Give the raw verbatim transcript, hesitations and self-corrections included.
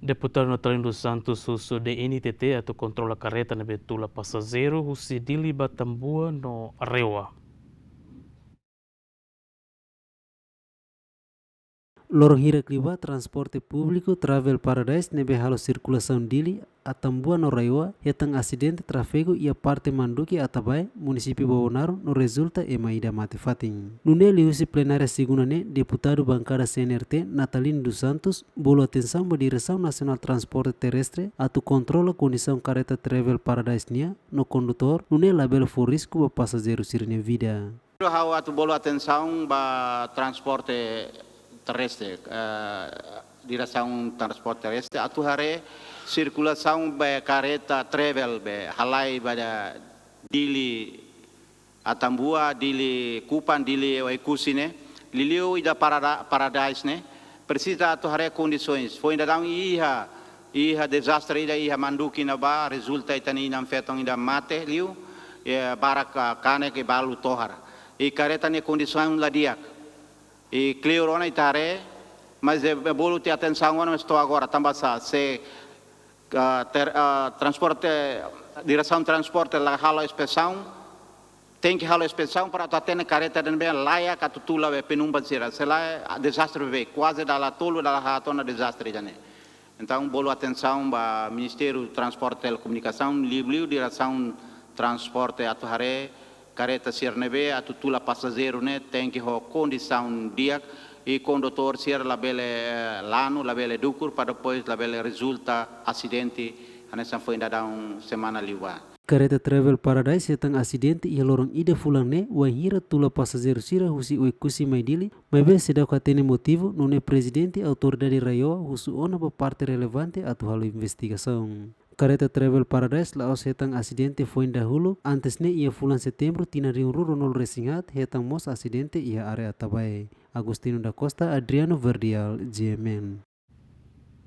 Deputadu Natalino dos Santos husu D N T T atu kontrola kareta ne'ebé tula pasajeiru husi Dili ba Atambua no Rewa. Loron hirak liubá, transporte públiku Travel Paradise ne'ebé halo sirkulasaun Dili, Atambua no Rewa hetan asidente tráfegu iha parte Manduki Atabae, munisípiu Bobonaro, no rezulta ema ida mate fatin. Nune'e liuhusi plenária segunda ne'e, deputadu bankada C N R T, Natalino dos Santos, bolu atensaun ba Diresaun Nasionál Transporte Terrestre atu kontrola kondisaun kareta Travel Paradise nian no kondutór, nune'e labele fó risku ba pasajeiru sira-nia vida. Ha'u atu bolu atensaun ba transporte terrestre, eh, Diresaun Transporte Terrestre atu haree sirkulasaun ba kareta Travel be halai ba Dili Atambua, Dili Kupang, Dili Oekusi ne'e, liuliu ida Parada-, Paradise ne'e, presiza atu haree kondisoens. Foin daudaun iha, iha dezastre ida iha Manduki ne'ebá, rezulta ita-nia inan-feton ida mate liu, eh, barak, ah, kanek i balu tohar. I kareta nia kondisaun la di'ak. I kleur ona ita haree, mas, eh, bolu tiha atensaun ona, mas to'o agora, tanba sá, se, ah, ter-, ah, transporte, Diresaun Transporte la halo inspesaun, tenke halo inspesaun para atu hatene kareta ida ne'ebé layak atu tula be penumpang sira. Se lae, ah, dezastre be, kuaze dala tolu, dala haat ona dezastre ida-ne'e. Entaun, bolu atensaun ba Ministériu Transporte Telekomunikasaun, liuliu Diresaun Transporte atu haree kareta sira ne'ebé atu tula pasajeiru ne'e tenke ho kondisaun di'ak i kondutór sira labele, eh, lanu, labele dukur, para depois labele rezulta asidente, hanesan foin daudaun semana liubá. Kareta Travel Paradise hetan asidente iha loron ida fulan ne'e, wainhira tula pasajeiru sira husi Oekusi mai Dili, maibé seidauk hatene motivu, nune'e Prezidente Autoridade RAEOA husu ona ba parte relevante atu halo investigasaun. Kareta Travel Paradise la'ós hetan asidente foin dahuluk, antes ne'e iha fulan Setembru tinan rihun rua ruanulu-resin-haat hetan mós asidente iha área Atabae. Agostinho da Costa, Adriano Verdial, G M N.